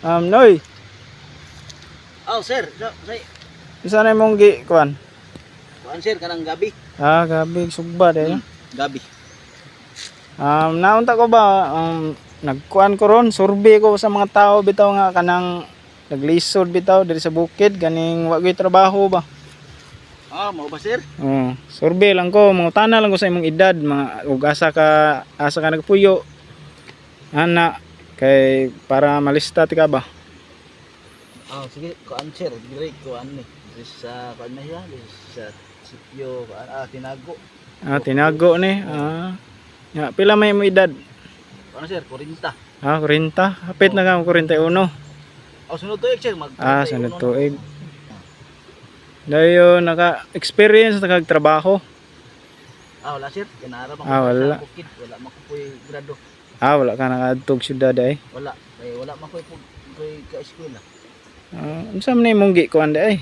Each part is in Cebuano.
Noy, Oh, sir. So, say, isa na imong gi kuan? Kuan sir kanang gabi. Ah, gabi sugba de. Gabi. Naunta ko ba nagkuan ko ron, survey ko sa mga tao bitaw nga kanang naglisod bitaw diri sa bukid ganing wa gyud trabaho ba. Ah, mao ba, sir? Oh, survey lang ko, mangutana lang ko sa imong edad, mga ug asa ka nagpuyo. Ana kay para malista ti ka ba? Oh, sige, kuan sir, dire kuan ni. Dire sa kuan na siya, dire sa sitio kuan Tinago. Ah, tinago ni. Ah. Ya, pila may imong edad? Kuan sir, 40. Ah, 40. Hapit na ka 41. Oh, sunod tuig sir, mag Ah, sunod tuig. Dayon naka-experience na kag trabaho. Ah, wala sir, kinara man ko Ah, wala. sa bukid, wala man ko puy grado. Ah, wala ka nakaadtog syudad ay. Wala, kay wala man koy koy ka eskwela. Ah, unsa man imong gikuan di ay?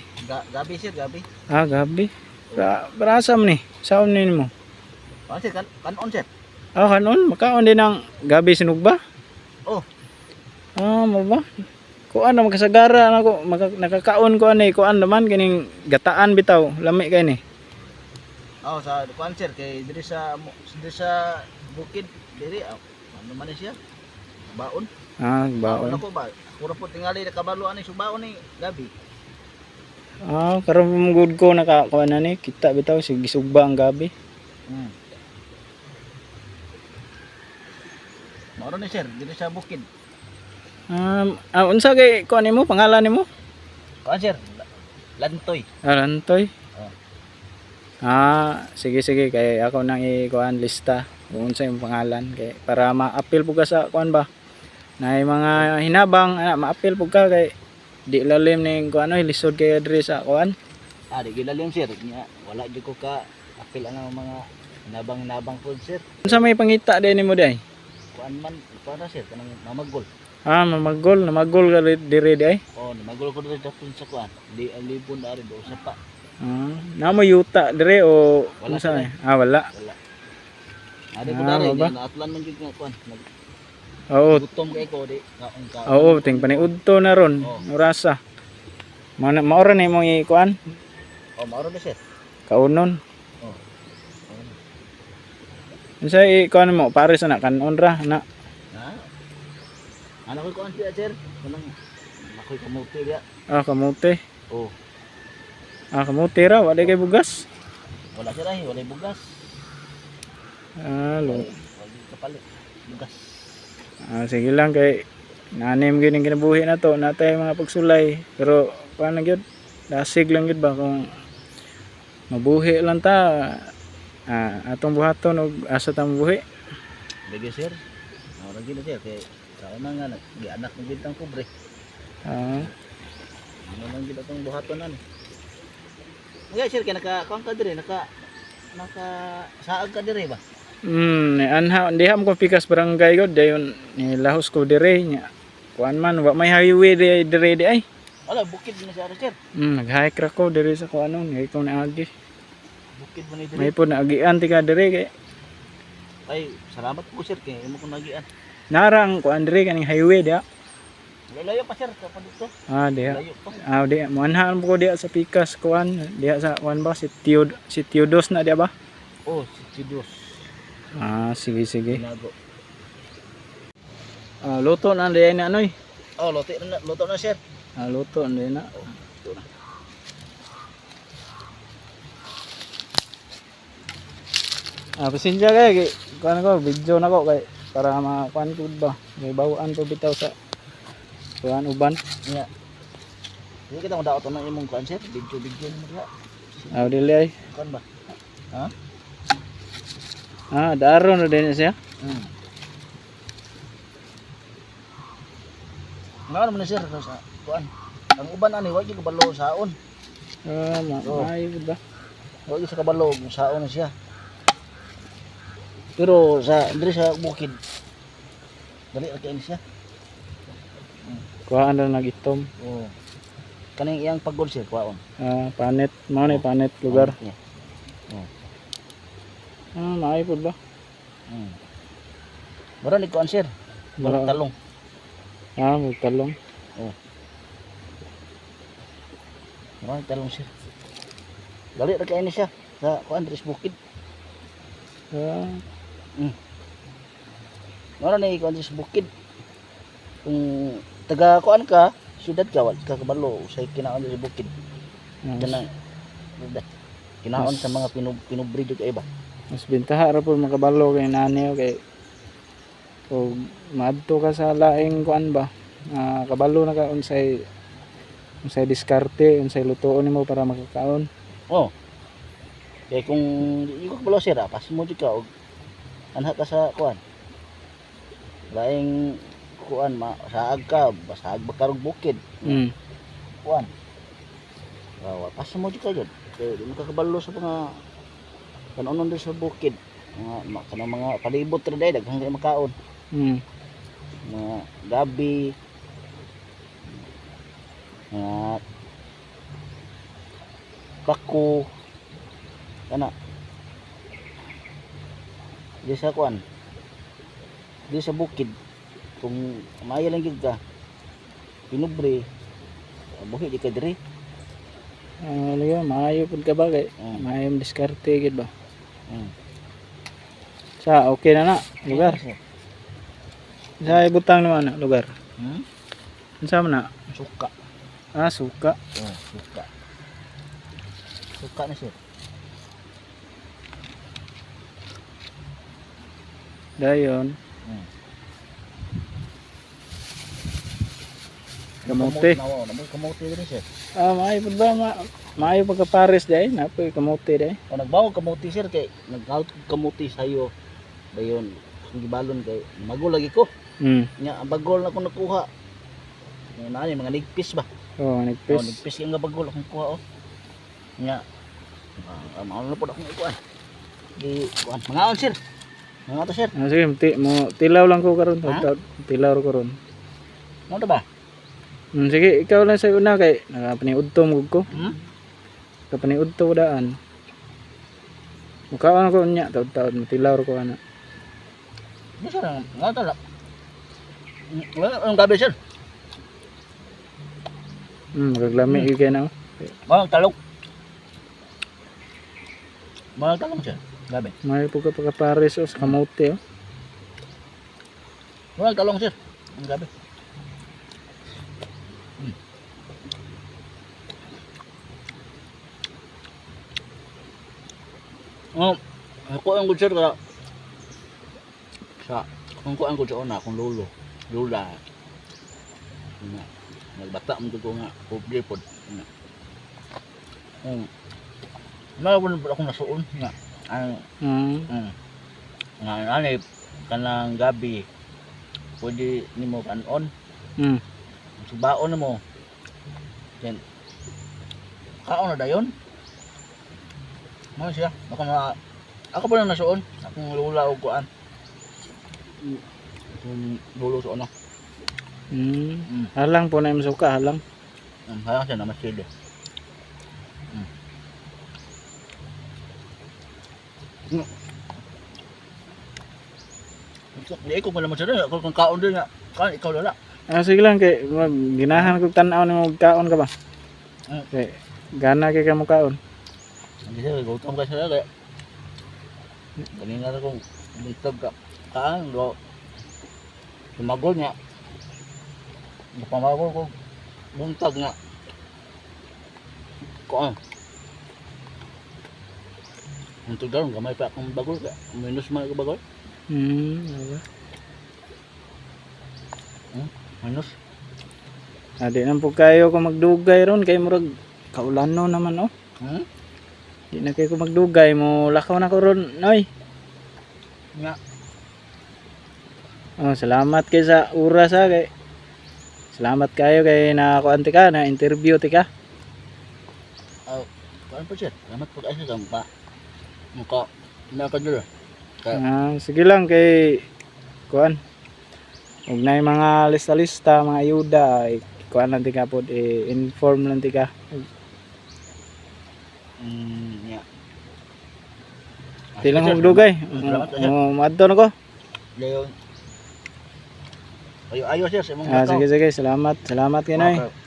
Gabi sir, gabi. Ah, gabi. Pra asa man ni? Saon ni nimo? Kuan sir, kan kanon sir. Ah, kanon makaon din ang gabi sinugba? Oh. Ah, mo ba? Kuan na makasagara na ko, nakakaon ko ani, kuan naman kining gataan bitaw, lami kay ni. Oh, sa kuan sir kay dire sa bukid dire ano man ni siya? Baon. Ah, Baon baon. ako ba? Puro po tingali nakabalo ani subaon ni gabi. Ah, karon good ko nakakuan na ni, kita bitaw sige sugba ang gabi. Mao ni sir, dire sa bukid. Unsa kay kuan nimo, pangalan nimo? Kuan sir, Lantoy. Ah, Lantoy. Oh. Ah, sige sige kay ako nang i-kuan lista kung unsa imong pangalan kay para ma-appeal pud ka sa kuan ba. Na mga hinabang ana ma-appeal pud ka kay di lalim ning kuan oy, lisod kay diri sa kuan. Ah, di gilalim sir. Nya, wala jud ko ka apil ang mga nabang-nabang po sir. Unsa may pangita din nimo day? Kuan man, kuan ra sir kanang mamagol. Ah, mamagol, namagol ka diri day. Oh, namagol ko diri dapon sa kuan. Di alibon ari do sa pa. Ah, namo yuta dire o Wala unsa sila. may? Ah, wala. Wala. Ari ko Ah, dari, mao ba? naatlan man jud nga kuan. Oo, Gutom kay ko di kaon ka. oo, ting paniudto na ron, Oo. orasa. Mana maora na imong i-kuan, Oh, mao ra ni sir. kaunon. Oh. Unsa i-kuan mo pares na kanon ra na. Ha? Ano ko kuan siya sir? Kanang ako'y kamuti diya. Ah, kamote. Oh, Ah, kamote ra, wala kay bugas. wala sir ay, walay bugas. Ah, lo. Wala kapalit. Bugas. Ah, sige lang kay nanim gyud ang kinabuhi na to, natay mga pagsulay. Pero paano gyud? Dasig lang gyud ba kung mabuhi lang ta atong buhaton og asa ta mabuhi. Lagi sir. Mao ra gyud na, sir kay sa una nga gianak mo gyud tang pobre. Ah, Ano lang gyud atong buhaton ani. Mga sir kay naka kuan ka dire, naka naka saag ka dire ba? Anha diha mo ko pikas barangay gud dayon nilahos ko dire nya. Kuan man wa may highway dire dire di ay. Wala bukid na siya sir. Nag-hike ra ko dire sa kuan ano, ko naagi. Bukid man ni dire. May po naagian ti ka dire kay Ay, salamat po sir kay imo ko nagian. narang kuan dire kaning highway diha. Layo pa sir ka pa dito. Ah, diha. Layo pa. Ah, diha moanhaan po ko diha sa pikas kuan, diha sa kuan ba si Teo si Teodos na diha ba? Oh, si Chidos. Ah, sige sige. Tinago. Ah, luto na diha na anoy. Oh, luto na sir. Ah, luto na diha na. Oh, luto na. Ah, pasensya kay kay kuan ko video na ko kay para makuan ko ba. May bawaan po bitaw sa kuan uban. Nya. Hindi kita mo daot ang imong kuan sir, video video mo diha. Ah, dili ay. Kuan ba? Ha? Ah, daron na din siya. Nga man sir sa kuan. Ang uban ani wa gyud kabalo saon. Ah, ma Oh. maayo ba? Wa gyud sa kabalo kung saon na siya. Pero sa diri sa bukid dali ra kay ni siya. Kuhaan na nagitom. Oh. Kaning iyang pagol sir kuaon. Ah, panet, mao na panet lugar. Yeah. Ah, maayo pud ba? Mura ni kuan sir. Mura. Mura talong. Ah, magtalong. Oh. Murag talong, sir. Dali ra kay ni siya sa kuan diri sa bukid. Ah, Mura na kuan diri sa bukid. Kung taga kuan ka, syudad ka, wala ka kabalo usay kinaon diri sa bukid. mas, Kanang kinaon sa mga pinubre jud kay ba. mas bintaha ra po makabalo kay nani kay og maadto ka sa laing kuan ba. Ah, kabalo na ka unsay unsay diskarte, unsay lutoon nimo para makakaon. Oh. Kay kung di ko kabalo, sir, pas mo jud ka og anha ka sa kuan. Laing kuan ma saag ka, basag ba karog bukid. Kuan. Wa pas mo jud ka jud. Kay di mo ka kabalo sa mga kanonon diri sa bukid. Mga kanang mga palibot ra day daghan kay makaon. Mga gabi, mga bako kana di sa kuan di sa bukid kung maayo lang gyud ka pinubre buhi di ka diri. Ah, lagi maayo pud ka ba kay maayo ang diskarte gid ba. Sa okay na na lugar. Sa ibutang naman na lugar. Unsa man na? Suka. Ah, suka. Oh, suka, suka na, sir. Dayon. Kamote. Kamote na kamote diri, sir. Ah, maayo pud ba maayo pagka pares day, napoy kamote day. O nagbawo kamote, sir, kay nagkaut og kamote sayo dayon akong gibalon kay magol lagi ko. Nya ang bagol na akong nakuha. Nga naa ni mga nigpis ba? Oh, Oh, nagpis. nigpis yung nga bagol akong kuha oh. Nya mao na pud akong ikuan. Di kuan mangaon, sir. Mangaon to, sir. Ah, sige, mo tilaw lang ko karon, Ha? tilaw ko karon. Mao to ba? Sige, ikaw lang sa una kay nakapaniudto mo ko. Kapaniudto ko daan. Mukaon ko unya, taud-taud matilaw ko ana. Di sir, mangaon to lang. Wala ang gabi, sir. Magaglami gyud kay na. Oh. Mao ang talong. Mao ang talong, sir. Gabi. Maayo pud ka pagka-pares oh, sa kamote oh. Mao ang talong, sir. Ang gabi. Oh, ako ang good, sir, kaya sa kung kuan ko sa una akong lolo, lula. Nga, nagbata mo ko nga pobre pod. Nga. Meron po akong nasuon nga. Ang nga ani kanang gabi pwede nimo kanon. Subaon nimo. Then kaon na dayon. Mo siya, ako na ako pa na nasuon, akong lula og kuan. Akong lolo sa una. Halang po na yung suka, halang. Hayang siya na masili. Di ko pala masili, ako kung kaon din nga. Kaon ikaw lala. Ah, sige lang kay ginahan ko tan-aw nimo og kaon ka ba. Kay gana kay ka mo kaon. Hindi sir, gutom ka sila kaya. Kanina na kong buntag ka. Kaan, do. Sumagol niya. Napamagol ko. Buntag nga. Kuan. Ang tugaron, gamay pa akong bagol. Kaya minus man ako bagol. Wala. Minus. Ah, di na po kayo kung magdugay ron kay murag kaulano naman oh. Di na kayo kung magdugay mo lakaw na ko ron, noy. Nga. Oh, salamat kay sa oras ha kay. Salamat kayo kay nakakuan ti ka na interview ti ka. Oh, kuan po, sir. Salamat po kayo sa pa. Mukha. Nakadula. Kaya- Ah, sige lang kay kuan. Ug na yung mga lista-lista, mga ayuda, ay, kuan lang ti ka pod, i-inform lang ti ka. Yeah. Ah, Di lang sige, sir. magdugay. Salamat, sir. Oh, maadto na ko. Dayon. Ayo ayo sir sa imong Ah, lakaw. sige sige, salamat. Salamat kay Noy. Okay.